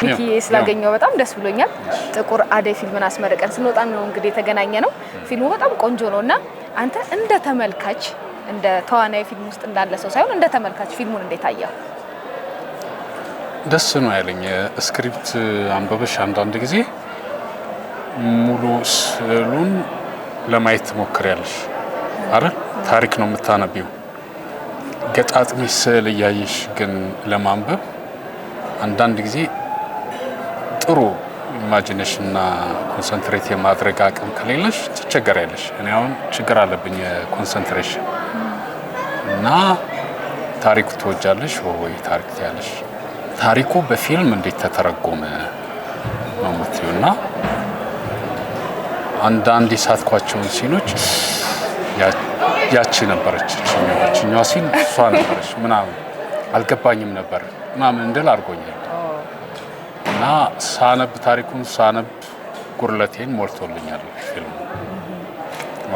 ሚኪ፣ ስላገኘው በጣም ደስ ብሎኛል። ጥቁር አደይ ፊልምን አስመርቀን ስንወጣ ነው እንግዲህ የተገናኘ ነው። ፊልሙ በጣም ቆንጆ ነው እና አንተ እንደ ተመልካች፣ እንደ ተዋናይ ፊልም ውስጥ እንዳለ ሰው ሳይሆን እንደ ተመልካች ፊልሙን እንዴት አየኸው? ደስ ነው ያለኝ። Script አንብበሽ አንዳንድ ጊዜ ሙሉ ስዕሉን ለማየት ትሞክሪያለሽ አይደል? ታሪክ ነው የምታነቢው። ገጣጥመሽ ስዕል እያየሽ ግን ለማንበብ አንዳንድ ጊዜ ጥሩ imagination እና concentrate የማድረግ አቅም ከሌለሽ ትቸገሪያለሽ። እኔ አሁን ችግር አለብኝ የ concentration እና ታሪኩ ትወጃለሽ ወይ ታሪክ ትያለሽ። ታሪኩ በፊልም እንዴት ተተረጎመ ነው የምትይው እና አንዳንድ የሳትኳቸውን scene ኦች ያቺ ነበረች፣ እችኛዋ scene እሷ ነበረች ምናምን አልገባኝም ነበር ምናምን እንድል አድርጎኛል። እና ሳነብ፣ ታሪኩን ሳነብ ጉድለቴን ሞልቶልኛል ፊልሙ።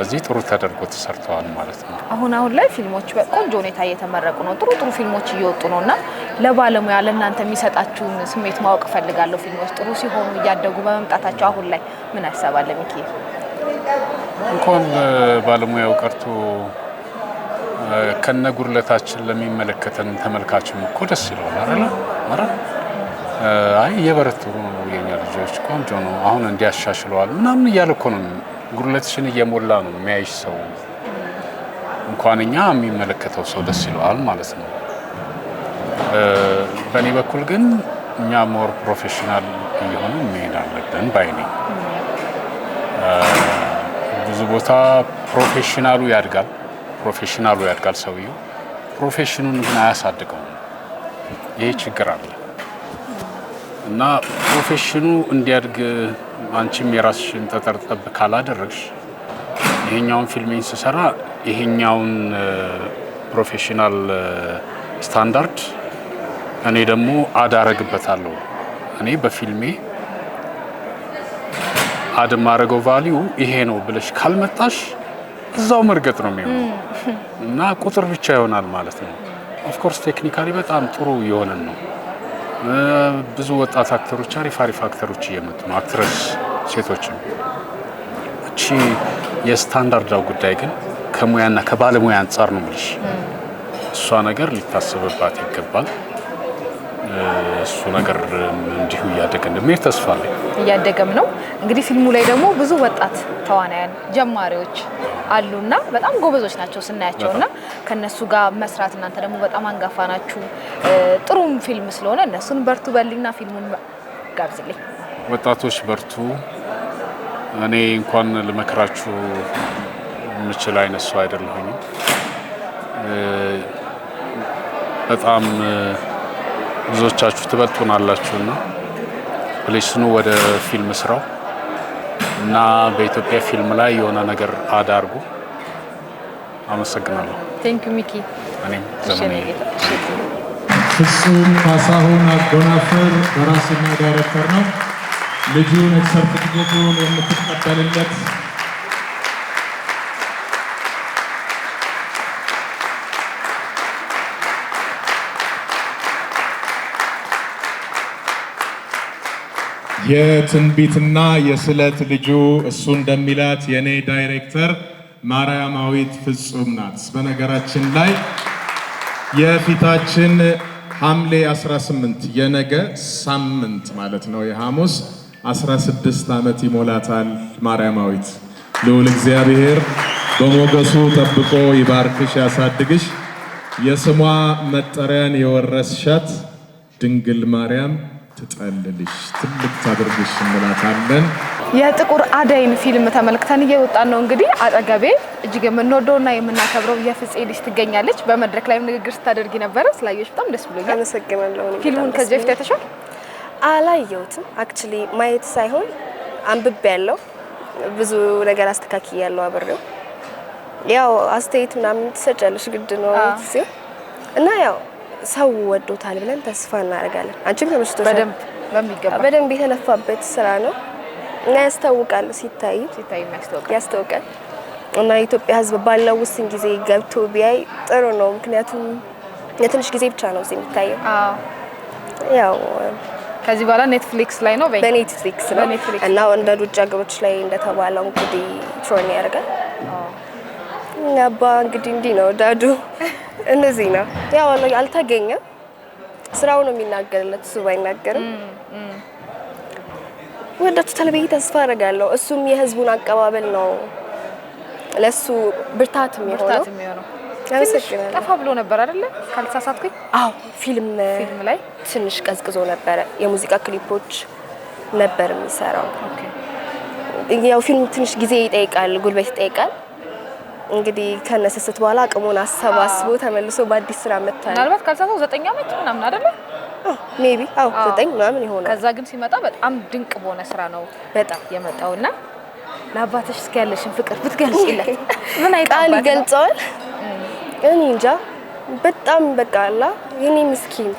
እዚህ ጥሩ ተደርጎ ተሰርተዋል ማለት ነው። አሁን አሁን ላይ ፊልሞች በቆንጆ ሁኔታ እየተመረቁ ነው። ጥሩ ጥሩ ፊልሞች እየወጡ ነው እና ለባለሙያ ለእናንተ የሚሰጣችሁን ስሜት ማወቅ እፈልጋለሁ። ፊልሞች ጥሩ ሲሆኑ፣ እያደጉ በመምጣታቸው አሁን ላይ ምን ሀሳብ አለ ሚኪ? እንኳን ባለሙያው ቀርቶ ከነ ጉድለታችን ለሚመለከተን ተመልካችም እኮ ደስ ይለዋል አይደለ? አይደል? አይ እየበረቱ ነው የኛ ልጆች፣ ቆንጆ ነው፣ አሁን እንዲያሻሽለዋል ምናምን እያለ እኮ ነው፣ ጉድለትሽን እየሞላ ነው የሚያይሽ ሰው። እንኳን እኛ የሚመለከተው ሰው ደስ ይለዋል ማለት ነው። በእኔ በኩል ግን እኛ more professional እየሆነ መሄድ አለብን ባይ ነኝ። ብዙ ቦታ professional ኡ ያድጋል፣ professional ኡ ያድጋል ሰውየው፣ profession ኑን ግን አያሳድገውም። ይሄ ችግር አለ እና profession ኑ እንዲያድግ አንቺም የራስሽን ጠጠር ጠብ ካላደረግሽ፣ ይሄኛውን ፊልሜን ስሰራ ይሄኛውን professional standard እኔ ደግሞ አዳረግበታለሁ። እኔ በፊልሜ add የማደርገው value ይሄ ነው ብለሽ ካልመጣሽ እዛው መርገጥ ነው የሚሆነው እና ቁጥር ብቻ ይሆናል ማለት ነው። Of course technically በጣም ጥሩ እየሆነን ነው። ብዙ ወጣት actor ኦች፣ አሪፍ አሪፍ actor ኦች እየመጡ ነው፣ actress ሴቶችም። እቺ የስታንዳርዳው ጉዳይ ግን ከሙያና ከባለሙያ አንጻር ነው የምልሽ። እሷ ነገር ሊታሰብባት ይገባል። እሱ ነገር እንዲሁ እያደገ እንደሚሄድ ተስፋ አለኝ። እያደገም ነው። እንግዲህ ፊልሙ ላይ ደግሞ ብዙ ወጣት ተዋናያን ጀማሪዎች አሉና በጣም ጎበዞች ናቸው ስናያቸው እና ከነሱ ጋር መስራት፣ እናንተ ደግሞ በጣም አንጋፋ ናችሁ። ጥሩም ፊልም ስለሆነ እነሱን በርቱ በልና ፊልሙን ጋብዝልኝ። ወጣቶች በርቱ። እኔ እንኳን ልመክራችሁ የምችል አይነት ሰው አይደለሁኝም። በጣም ብዙዎቻችሁ ትበልጡናላችሁና please ኑ ወደ ፊልም ስራው እና በኢትዮጵያ ፊልም ላይ የሆነ ነገር አዳርጉ። አመሰግናለሁ። Thank you ሚኪ። እኔም ዘመኔ። ፍጹም ካሳሁን አጎናፍር ደራሲና ዳይሬክተር ነው። ልጁን ሰርቲፊኬቱን የምትቀበልለት የትንቢትና የስለት ልጁ፣ እሱ እንደሚላት የኔ ዳይሬክተር ማርያማዊት ፍጹም ናት። በነገራችን ላይ የፊታችን ሐምሌ 18፣ የነገ ሳምንት ማለት ነው፣ የሐሙስ 16 ዓመት ይሞላታል ማርያማዊት። ልዑል እግዚአብሔር በሞገሱ ጠብቆ ይባርክሽ፣ ያሳድግሽ። የስሟ መጠሪያን የወረስሻት ድንግል ማርያም ትጠልልሽ፣ ትልቅ ታድርግሽ እንላታለን። የጥቁር አደይን ፊልም ተመልክተን እየወጣን ነው። እንግዲህ አጠገቤ እጅግ የምንወደውና የምናከብረው የፍፄ ልጅ ትገኛለች። በመድረክ ላይም ንግግር ስታደርጊ ነበረ። ስላየሁሽ በጣም ደስ ብሎኛል። አመሰግናለሁ። እኔም ፊልሙን በጣም ከዚህ ደስ በፊት አይተሻል? አላየሁትም። Actually ማየት ሳይሆን አንብቤ ያለው፣ ብዙ ነገር አስተካክያለሁ አብሬው። ያው አስተያየት ምናምን ትሰጫለሽ ግድ ነው ሲሆን እና ያው ሰው ወዶታል ብለን ተስፋ እናደርጋለን። አንቺም ተመችቶሻል? በደንብ፣ በሚገባ። በደንብ የተለፋበት ስራ ነው እና ያስታውቃል ሲታይ። ሲታይ የሚያስታውቃል። ያስታውቃል እና የኢትዮጵያ ሕዝብ ባለው ውስን ጊዜ ገብቶ ቢያይ ጥሩ ነው። ምክንያቱም የትንሽ ጊዜ ብቻ ነው እዚህ የሚታየው። ያው ከዚህ በኋላ Netflix ላይ ነው በይ። በ Netflix ነው። በ Netflix። እና አንዳንድ ውጭ ሀገሮች ላይ እንደተባለው እንግዲህ ትሮን ያደርጋል። አባ እንግዲህ እንዲህ ነው ዳዱ፣ እንደዚህ ነው ያው አልተገኘም። ስራው ነው የሚናገርለት፣ እሱ ባይናገርም ወዳችሁታል ብዬ ተስፋ አደርጋለሁ። እሱም የህዝቡን አቀባበል ነው ለሱ ብርታት የሚሆነው። ብርታት የሚሆነው። አመሰግናለሁ። ጠፋ ብሎ ነበር አይደለ? ካልተሳሳትኩኝ። አዎ፣ ፊልም ፊልም ላይ ትንሽ ቀዝቅዞ ነበረ። የሙዚቃ ክሊፖች ነበር የሚሰራው። ያው ፊልም ትንሽ ጊዜ ይጠይቃል፣ ጉልበት ይጠይቃል። እንግዲህ ከነስስት በኋላ አቅሙን አሰባስቦ ተመልሶ በአዲስ ስራ መጥቷል። ምናልባት ካልተሳሳትኩ 9 ዓመት ምናምን አይደለ? Maybe፣ አዎ፣ 9 ምናምን ይሆናል። ከዛ ግን ሲመጣ በጣም ድንቅ በሆነ ስራ ነው በጣም። የመጣውና ለአባትሽ እስኪ ያለሽን ፍቅር ብትገልጪለት ምን አይነት ቃል አባት ነው? ይገልጸዋል? እኔ እንጃ፣ በጣም በቃ አላ የኔ ምስኪን፣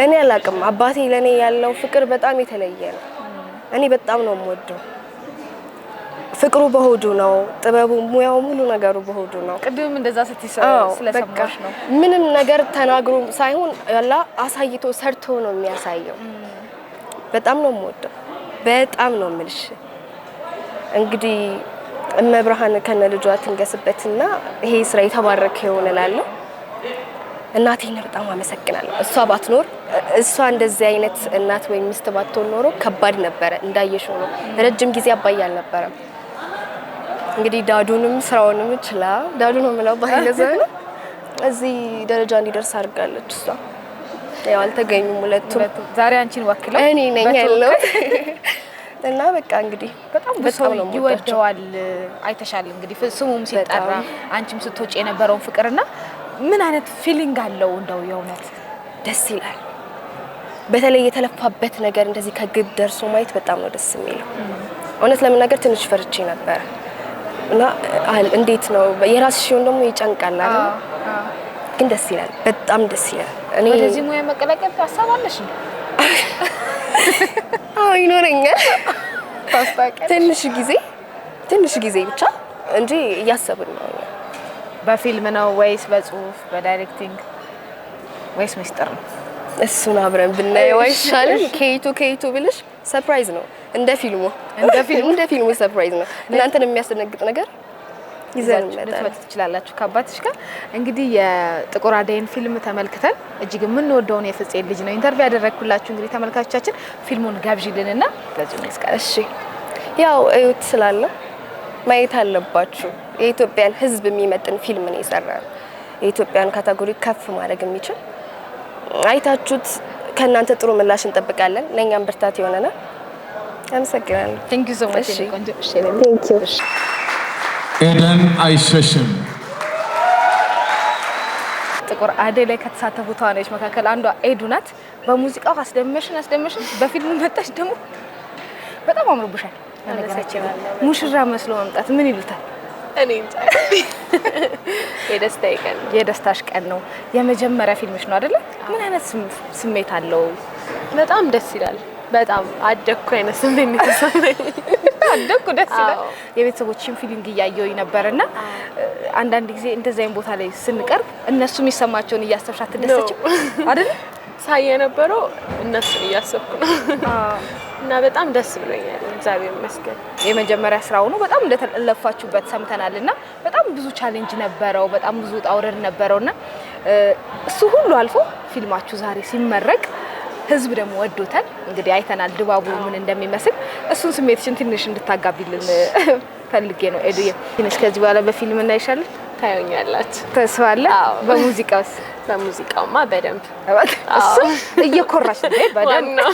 እኔ አላቅም። አባቴ ለእኔ ያለው ፍቅር በጣም የተለየ ነው። እኔ በጣም ነው የምወደው። ፍቅሩ በሆዱ ነው፣ ጥበቡ፣ ሙያው፣ ሙሉ ነገሩ በሆዱ ነው። ቅድምም እንደዛ ስትይ አዎ፣ በቃ ስለሰማሽ ነው። ምንም ነገር ተናግሮ ሳይሆን ያላ አሳይቶ ሰርቶ ነው የሚያሳየው። በጣም ነው የምወደው። በጣም ነው የምልሽ። እንግዲህ እመብርሃን ከነ ልጇ ትንገስበትና ይሄ ስራ የተባረከ ይሆን እላለሁ። እናቴን በጣም አመሰግናለሁ። እሷ ባትኖር፣ እሷ እንደዚህ አይነት እናት ወይም ሚስት ባትሆን ኖሮ ከባድ ነበረ። እንዳየሽው ነው። ረጅም ጊዜ አባዬ አልነበረም። እንግዲህ ዳዱንም ስራውንም ችላ፣ ዳዱ ነው የምለው ባይለዘ ነው፣ እዚህ ደረጃ እንዲደርስ አድርጋለች። እሷ ያው አልተገኙም ሁለቱም። ሁለቱም ዛሬ አንቺን ወክለው እኔ ነኝ ያለሁት እና በቃ እንግዲህ በጣም ብዙ ሰው ነው የምወዳቸው። ይወደዋል። አይተሻል እንግዲህ ስሙም ሲጠራ በጣም። አንቺም ስትወጪ የነበረውን ፍቅርና ምን አይነት feeling አለው እንደው የእውነት? ደስ ይላል። በተለይ የተለፋበት ነገር እንደዚህ ከግብ ደርሶ ማየት በጣም ነው ደስ የሚለው። እውነት ለመናገር ትንሽ ፈርቼ ነበረ እና እንዴት ነው፣ የራስሽ ሲሆን ደግሞ ይጨንቃል አይደል? ግን ደስ ይላል፣ በጣም ደስ ይላል። እኔ ወደዚህ ሙያ መቀላቀል ሀሳብ አለሽ እንዴ? አዎ፣ ይኖረኛል። ታስታውቂያለሽ? ትንሽ ጊዜ፣ ትንሽ ጊዜ ብቻ እንጂ እያሰብን ነው። በፊልም ነው ወይስ በጽሁፍ፣ በ directing ወይስ ሚስጥር ነው? እሱን አብረን ብናየው አይሻልም? ከይቱ ከይቱ ብልሽ surprise ነው። እንደ ፊልሙ እንደ ፊልሙ surprise ነው። እናንተን የሚያስደነግጥ ነገር ይዘን ይዛችሁ እንመጣለን። ልትመጡ ትችላላችሁ ከአባትሽ ጋር። እንግዲህ የጥቁር አደይን ፊልም ተመልክተን እጅግ የምንወደውን የፍፄን ልጅ ነው interview ያደረግኩላችሁ። እንግዲህ ተመልካቾቻችን ፊልሙን ጋብዥልንና በዚሁ እንዝጋ። እሺ፣ ያው እዩት ስላለ ማየት አለባችሁ። የኢትዮጵያን ሕዝብ የሚመጥን ፊልም ነው የሰራነው። የኢትዮጵያን category ከፍ ማድረግ የሚችል፣ አይታችሁት ከእናንተ ጥሩ ምላሽ እንጠብቃለን። ለእኛም ብርታት ይሆነናል። አመሰግናለሁ። Thank you so much. እሺ። ቆንጆ። እሺ። Thank you. ኤደን አይሸሽም። ጥቁር አደይ ላይ ከተሳተፉ ተዋናዮች መካከል አንዷ ኤዱ ናት። በሙዚቃው አስደመሽን አስደመሽን፣ በፊልሙ መጣሽ ደግሞ በጣም አምሮብሻል። በነገራችን ላይ ሙሽራ መስሎ መምጣት ምን ይሉታል? እኔ እንጃ፣ የደስታዬ ቀን ነው። የደስታሽ ቀን ነው። የመጀመሪያ ፊልምሽ ነው አይደለ? ምን አይነት ስሜት አለው? በጣም ደስ ይላል። በጣም አደግኩ አይነት ስሜት ነው የተሰማኝ። አደግኩ፣ ደስ ይላል። አዎ። የቤተሰቦችን feeling እያየሁኝ ነበርና አንዳንድ ጊዜ እንደዚህ አይነት ቦታ ላይ ስንቀርብ እነሱ የሚሰማቸውን እያሰብሽ አትደሰችም አይደለ? ሳይ የነበረው እነሱን እያሰብኩ ነው እና በጣም ደስ ብሎኛል። እግዚአብሔር ይመስገን። የመጀመሪያ ስራው ነው። በጣም እንደተለፋችሁበት ሰምተናል እና በጣም ብዙ challenge ነበረው፣ በጣም ብዙ ውጣ ውረድ ነበረው እና እሱ ሁሉ አልፎ ፊልማችሁ ዛሬ ሲመረቅ ህዝብ ደግሞ ወዶታል። እንግዲህ አይተናል ድባቡ ምን እንደሚመስል። እሱን ስሜትሽን ትንሽ እንድታጋቢልን ፈልጌ ነው ኤዱዬ። ትንሽ ከዚህ በኋላ በፊልም እናይሻለን። ታዩኛላችሁ። ተስፋ አለ። አዎ። በሙዚቃውስ? በሙዚቃውማ በደንብ። እሱ እየኮራሽ ነው በደንብ። ዋናው።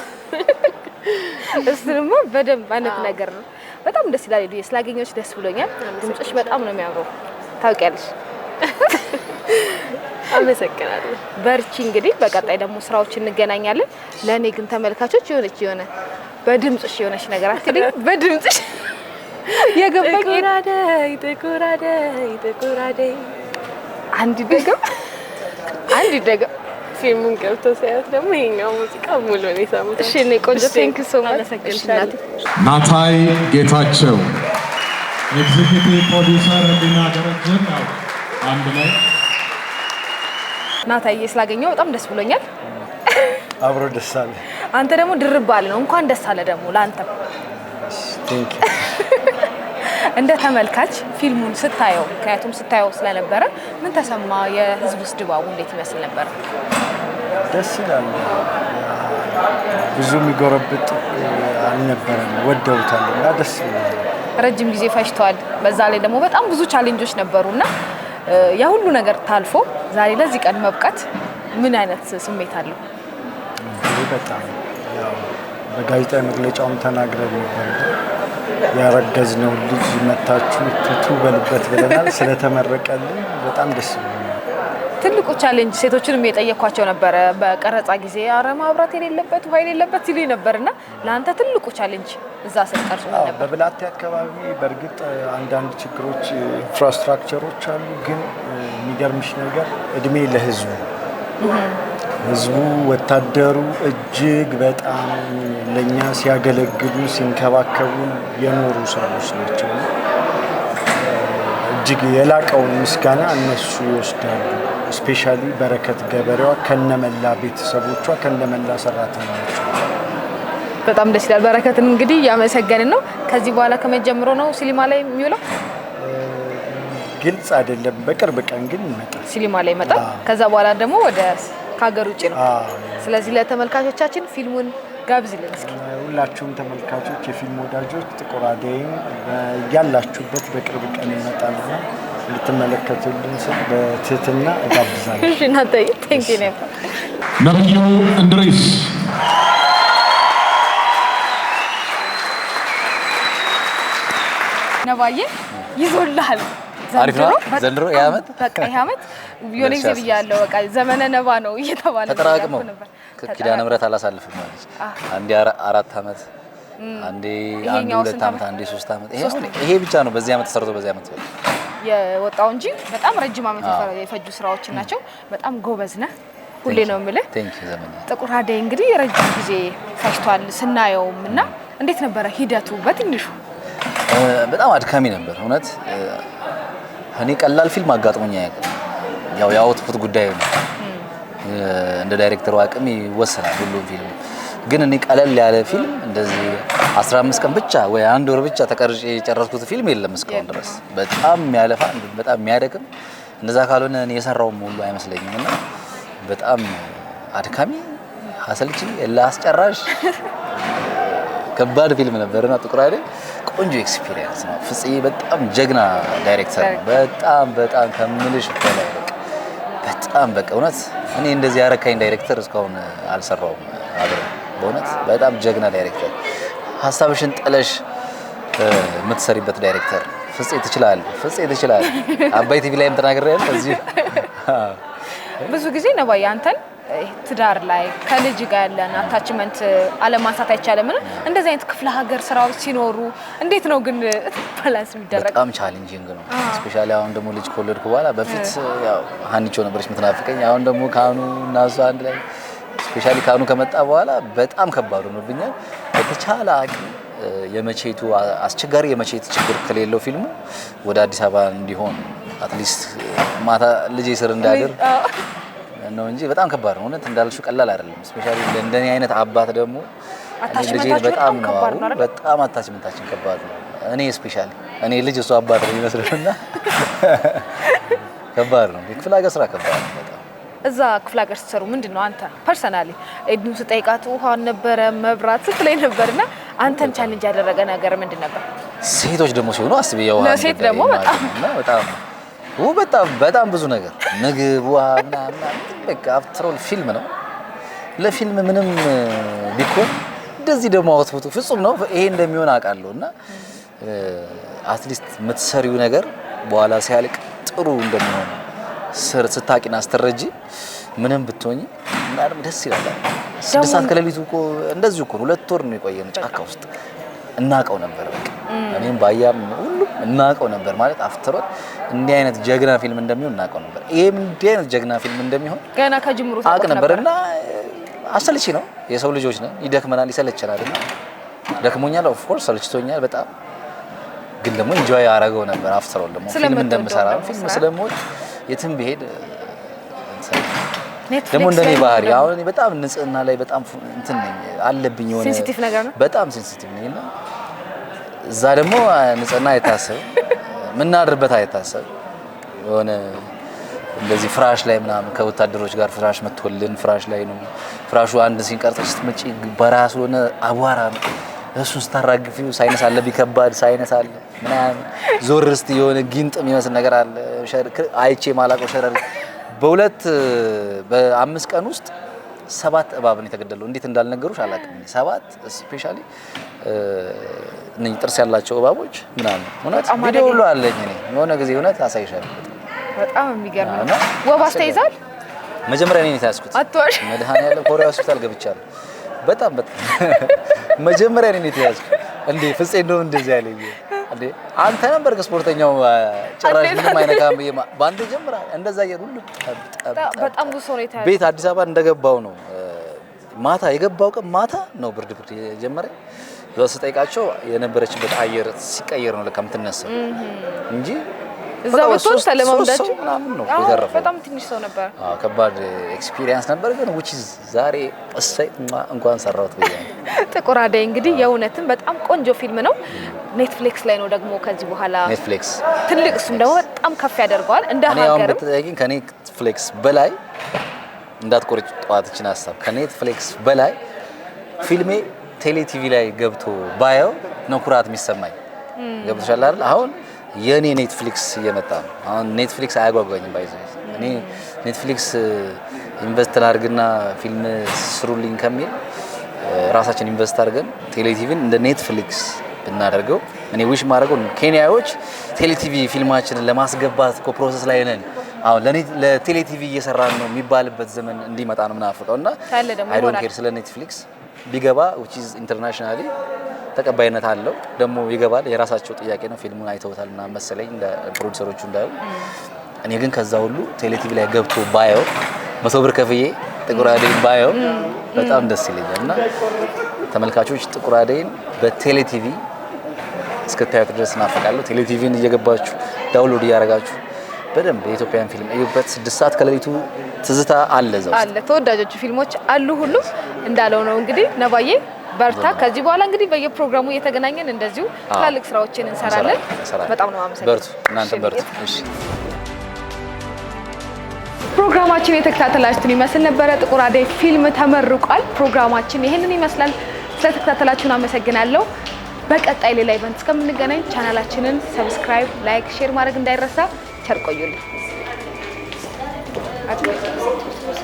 እሱንማ በደንብ አይነት ነገር ነው። በጣም ደስ ይላል። ኤዱዬ፣ ስላገኘሁሽ ደስ ብሎኛል። ድምፅሽ በጣም ነው የሚያምረው፣ ታውቂያለሽ። አመሰግናለሁ። በርቺ። እንግዲህ በቀጣይ ደግሞ ስራዎች እንገናኛለን። ለእኔ ግን ተመልካቾች የሆነች የሆነ በድምፅሽ የሆነች ነገር አትልኝ? በድምፅሽ የገባኝ ጥቁር አደይ፣ ጥቁር አደይ፣ ጥቁር አደይ። አንድ ይደገም፣ አንድ ይደገም። ፊልሙን ገብቶ ሲያዩት ደግሞ ይሄኛው ሙዚቃ ሙሉ ነው የሰሙት። እሺ እኔ ቆንጆ፣ thank you so much። አመሰግንሻለሁ። ናታይ ጌታቸው፣ executive producer ህሊና ደረጀን ያው አንድ ላይ። ናታዬ፣ ስላገኘው በጣም ደስ ብሎኛል። አብሮ ደስ አለ። አንተ ደግሞ ድርብ ባል ነው። እንኳን ደስ አለ ደግሞ ለአንተም። Thank you። እንደ ተመልካች ፊልሙን ስታየው፣ ምክንያቱም ስታየው ስለነበረ ምን ተሰማ? የህዝቡስ ድባቡ እንዴት ይመስል ነበር? ደስ ይላል። ብዙ የሚጎረብጥ አልነበረም። ወደውታል እና ደስ ይላል። ረጅም ጊዜ ፈጅቷል። በዛ ላይ ደግሞ በጣም ብዙ challenge ኦች ነበሩና ያ ሁሉ ነገር ታልፎ ዛሬ ለዚህ ቀን መብቃት ምን አይነት ስሜት አለው? እንግዲህ በጣም ያው በጋዜጣዊ መግለጫውም ተናግረን ነበር። ያረገዝነው ልጅ መታችሁ ቱቱ በሉበት ብለናል። ስለተመረቀልን በጣም ደስ ብሎናል። ትልቁ challenge ሴቶችንም የጠየኳቸው ነበረ በቀረጻ ጊዜ፣ አረ ማብራት የሌለበት፣ ውሃ የሌለበት ሲሉ ነበርና ለአንተ ትልቁ challenge እዛ ስትቀርጹ ምን ነበር? በብላቴ አካባቢ በእርግጥ አንዳንድ ችግሮች infrastructure ኦች አሉ። ግን የሚገርምሽ ነገር እድሜ ለህዝቡ፣ ህዝቡ፣ ወታደሩ እጅግ በጣም ለእኛ ሲያገለግሉ ሲንከባከቡ የኖሩ ሰዎች ናቸው። እጅግ የላቀውን ምስጋና እነሱ ይወስዳሉ። Specially በረከት ገበሬዋ ከነመላ ቤተሰቦቿ፣ ከነመላ ሰራተኞቿ። በጣም ደስ ይላል። በረከትን እንግዲህ እያመሰገንን ነው። ከዚህ በኋላ ከመጀመሩ ነው ሲኒማ ላይ የሚውለው? ግልጽ አይደለም። በቅርብ ቀን ግን ይመጣል። ሲኒማ ላይ ይመጣል። ከዛ በኋላ ደግሞ ወደ ከሀገር ውጭ ነው። ስለዚህ ለተመልካቾቻችን ፊልሙን ጋብዝልን እስኪ። ሁላችሁም ተመልካቾች፣ የፊልም ወዳጆች ጥቁር አደይን ያላችሁበት በቅርብ ቀን ይመጣልና እንድትመለከቱልን ስል በትህትና እጋብዛለሁ። እሺ እናንተ thank you ነበር። ነብዩ እንድሪስ። ነባዬ ይዞልሃል። አሪፍ ነው። ዘንድሮ ይሄ ዓመት? በቃ ይሄ ዓመት የሆነ ጊዜ ብያለሁ። በቃ ዘመነ ነባ ነው እየተባለ ተጠራቅመው ነበር። ኪዳነ ምሕረት አላሳልፍም ማለት አንዴ 4 ዓመት፣ አንዴ አንድ 2 ዓመት፣ አንዴ 3 ዓመት። ይሄ ብቻ ነው በዚህ ዓመት ተሰርቶ በዚህ ዓመት የወጣው እንጂ በጣም ረጅም ዓመት የፈጁ ስራዎች ናቸው። በጣም ጎበዝ ነህ፣ ሁሌ ነው የምልህ። Thank you ዘመን። ጥቁር አደይ እንግዲህ ረጅም ጊዜ ፈጅቷል ስናየውም እና እንዴት ነበረ ሂደቱ በትንሹ? በጣም አድካሚ ነበር እውነት። እኔ ቀላል ፊልም አጋጥሞኝ አያውቅም። ያው የ output ጉዳይ ነው። እንደ ዳይሬክተሩ አቅም ይወሰናል ሁሉም ፊልም። ግን እኔ ቀለል ያለ ፊልም እንደዚህ 15 ቀን ብቻ ወይ አንድ ወር ብቻ ተቀርጬ የጨረስኩት ፊልም የለም እስካሁን ድረስ። በጣም የሚያለፋ፣ በጣም የሚያደክም፣ እንደዛ ካልሆነ እኔ የሰራውም ሁሉ አይመስለኝም። እና በጣም አድካሚ፣ አሰልቺ፣ እልህ አስጨራሽ ከባድ ፊልም ነበርና ጥቁር አደይ ቆንጆ experience ነው። ፍጽዬ በጣም ጀግና ዳይሬክተር ነው። በጣም በጣም ከምልሽ በላይ በጣም በቃ እውነት እኔ እንደዚህ ያረካኝ ዳይሬክተር እስካሁን አልሰራውም አብረን። በእውነት በጣም ጀግና ዳይሬክተር፣ ሀሳብሽን ጥለሽ የምትሰሪበት ዳይሬክተር። ፍፄ ትችላለህ፣ ፍፄ ትችላለህ። አባይ ቲቪ ላይም ተናግሬያለሁ። እዚህ ብዙ ጊዜ ነባዬ አንተን ትዳር ላይ ከልጅ ጋር ያለን attachment አለማንሳት አይቻልም። እና እንደዚህ አይነት ክፍለ ሀገር ስራዎች ሲኖሩ እንዴት ነው ግን balance የሚደረገው? በጣም challenging ነው። Specially አሁን ደግሞ ልጅ ከወለድኩ በኋላ፣ በፊት ያው ሀኒቾ ነበረች የምትናፍቀኝ። አሁን ደግሞ ካኑ እና እሷ አንድ ላይ፣ specially ካኑ ከመጣ በኋላ በጣም ከባድ ሆኖብኛል። በተቻለ አቅም የመቼቱ አስቸጋሪ የመቼት ችግር ከሌለው ፊልሙ ወደ አዲስ አበባ እንዲሆን at least ማታ ልጄ ስር እንዳድር ነው እንጂ በጣም ከባድ ነው። እውነት እንዳልሽው ቀላል አይደለም። Specially እንደኔ አይነት አባት ደግሞ ልጄን በጣም ነው፣ በጣም attachment ኣችን ከባድ ነው። እኔ specially እኔ ልጅ እሱ አባት ነው የሚመስለውና ከባድ ነው። የክፍለ ሀገር ስራ ከባድ ነው በጣም። እዛ ክፍለ ሀገር ስትሰሩ ምንድን ነው አንተ personally ኤድኑ ስጠይቃት ውሃ ነበረ፣ መብራት ስትለኝ ነበርና አንተን challenge ያደረገ ነገር ምንድን ነበር? ሴቶች ደግሞ ሲሆኑ አስቢ የውሃ ለሴት ደግሞ በጣም በጣም በጣም በጣም ብዙ ነገር፣ ምግብ፣ ውሃ ምናምን። በቃ after all ፊልም ነው። ለፊልም ምንም ቢኮን እንደዚህ ደግሞ output ኡ ፍጹም ነው። ይሄ እንደሚሆን አውቃለሁ እና at least የምትሰሪው ነገር በኋላ ሲያልቅ ጥሩ እንደሚሆን ስር ስታቂና ስትረጂ ምንም ብትሆኚ እና ደግሞ ደስ ይላል። 6 ሰዓት ከሌሊቱ እኮ እንደዚሁ እኮ 2 ወር ነው የቆየነው ጫካ ውስጥ። እናውቀው ነበር። በቃ እኔም ባያም ሁሉም እናውቀው ነበር ማለት after all እንዲህ አይነት ጀግና ፊልም እንደሚሆን እናውቀው ነበር። ይሄም እንዲህ አይነት ጀግና ፊልም እንደሚሆን ገና ከጅምሩ አውቅ ነበር እና አሰልቺ ነው። የሰው ልጆች ነን፣ ይደክመናል፣ ይሰለቸናል። እና ደክሞኛል፣ of course ሰልችቶኛል በጣም፣ ግን ደግሞ enjoy አደረገው ነበር። After all ደግሞ ፊልም እንደምሰራ ፊልም ስለምወድ የትም ብሄድ ኔትፍሊክስ ደግሞ እንደኔ ላይ ባህሪ ደግሞ አሁን እኔ በጣም ንጽህና ላይ በጣም እንትን ነኝ አለብኝ የሆነ sensitive ነገር ነው። በጣም sensitive ነኝ እና እዛ ደግሞ ንጽህና አይታሰብም፣ የምናድርበት አይታሰብም። የሆነ እንደዚህ ፍራሽ ላይ ምናምን ከወታደሮች ጋር ፍራሽ መጥቶልን ፍራሽ ላይ ነው። ፍራሹ አንድ ሲንቀርጽ ስትመጪ በረሃ ስለሆነ አቧራ ነው። እሱን ስታራግፊው sinus አለብኝ፣ ከባድ sinus አለ ምናምን ዞር እስቲ የሆነ ጊንጥ የሚመስል ነገር አለ አይቼ ማላውቀው ሸረሪት። በ5 ቀን ውስጥ 7 እባብ ነው የተገደለው። እንዴት እንዳልነገሩሽ አላውቅም። 7 specially እነኚህ ጥርስ ያላቸው እባቦች ምናምን እውነት በጣም ቪዲዮ ሁሉ አደገኛ። አለኝ እኔ የሆነ ጊዜ እውነት አሳይሻለሁ። በጣም የሚገርም ነው። እና ወባ አስተይዛል? መጀመሪያ እኔ ነኝ የተያዝኩት። አትዋሽ። መድኃኒዓለም ኮሪያ ሆስፒታል ገብቻለሁ። በጣም በጣም መጀመሪያ እኔ ነኝ የተያዝኩት። እንዴ ፍፄ እንደውም እንደዚህ ያለኝ እንዴ አንተ ነበርክ ስፖርተኛው ጭራሽ ምንም አይነካም ብዬ በአንተ ጀምራ እንደዛ እያሉ ሁሉ ጠብ ጠብ ጠብ በጣም ብዙ ሰው ነው የተያዘው። ቤት አዲስ አበባ እንደገባው ነው ማታ የገባው ቀን ማታ ነው ብርድ ብርድ የጀመረኝ። እዛ ስጠይቃቸው የነበረችበት አየር ሲቀየር ነው ለካ የምትነሳው እንጂ እዛ በቃ ብትሆን ተለማምዳችሁ ሶስት ሰው ምናምን ነው አዎ፣ የተረፈው። በጣም ትንሽ ሰው ነበር። አዎ፣ ከባድ experience ነበር፣ ግን which is ዛሬ እሰይ እንኳን ሰራሁት ብያለሁ። ጥቁር አደይ እንግዲህ የእውነትም በጣም ቆንጆ ፊልም ነው። ኔትፍሊክስ ላይ ነው ደግሞ ከዚህ በኋላ ኔትፍሊክስ ትልቅ እሱም ደግሞ በጣም ከፍ ያደርገዋል እንደ እኔ አሁን ሀገርም ብትጠይቂኝ ከኔትፍሊክስ በላይ እንዳትቆርጭ ጠዋት ይችን ሀሳብ ከኔትፍሊክስ በላይ ፊልሜ ቴሌ ቲቪ ላይ ገብቶ ባየው ነው ኩራት የሚሰማኝ። ገብቶሻል አይደል? አሁን የኔ ኔትፍሊክስ እየመጣ ነው። አሁን ኔትፍሊክስ አያጓጓኝም። by the way እኔ ኔትፍሊክስ invest ላድርግና ፊልም ስሩልኝ ከሚል ራሳችን invest አድርገን ቴሌቲቪን እንደ ኔትፍሊክስ ብናደርገው እኔ wish ማድረገው ኬንያዎች ቴሌቲቪ ፊልማችንን ለማስገባት እኮ process ላይ ነን፣ አሁን ለቴሌቲቪ እየሰራን ነው የሚባልበት ዘመን እንዲመጣ ነው ምናፍቀው እና ካለ ደግሞ I don't ይሆናል። care ስለ ኔትፍሊክስ ቢገባ which is internationally ተቀባይነት አለው ደግሞ ይገባል። የራሳቸው ጥያቄ ነው። ፊልሙን አይተውታል ምናምን መሰለኝ እንደ ፕሮዲሰሮቹ እንዳሉ። እኔ ግን ከዛ ሁሉ ቴሌቲቪ ላይ ገብቶ ባየው 100 ብር ከፍዬ ጥቁር አደይን ባየው በጣም ደስ ይለኛል እና ተመልካቾች ጥቁር አደይን በቴሌቲቪ እስክታዩት ድረስ እናፈቃለሁ። ቴሌቲቪን እየገባችሁ download እያደረጋችሁ በደንብ የኢትዮጵያን ፊልም እዩበት። 6 ሰዓት ከሌሊቱ ትዝታ አለ እዛ ውስጥ። አለ ተወዳጆቹ ፊልሞች አሉ። ሁሉም እንዳለው ነው እንግዲህ ነባዬ በርታ። ከዚህ በኋላ እንግዲህ በየፕሮግራሙ እየተገናኘን እንደዚሁ ትላልቅ ስራዎችን እንሰራለን። እንሰራለን። በጣም ነው የማመሰግነው። በርቱ፣ እናንተም በርቱ። እሺ። ፕሮግራማችን የተከታተላችሁትን ይመስል ነበረ። ጥቁር አደይ ፊልም ተመርቋል። ፕሮግራማችን ይህንን ይመስላል። ስለተከታተላችሁን አመሰግናለሁ። በቀጣይ ሌላ event እስከምንገናኝ ቻናላችንን subscribe፣ like፣ share ማድረግ እንዳይረሳ። ቸር ቆዩልን።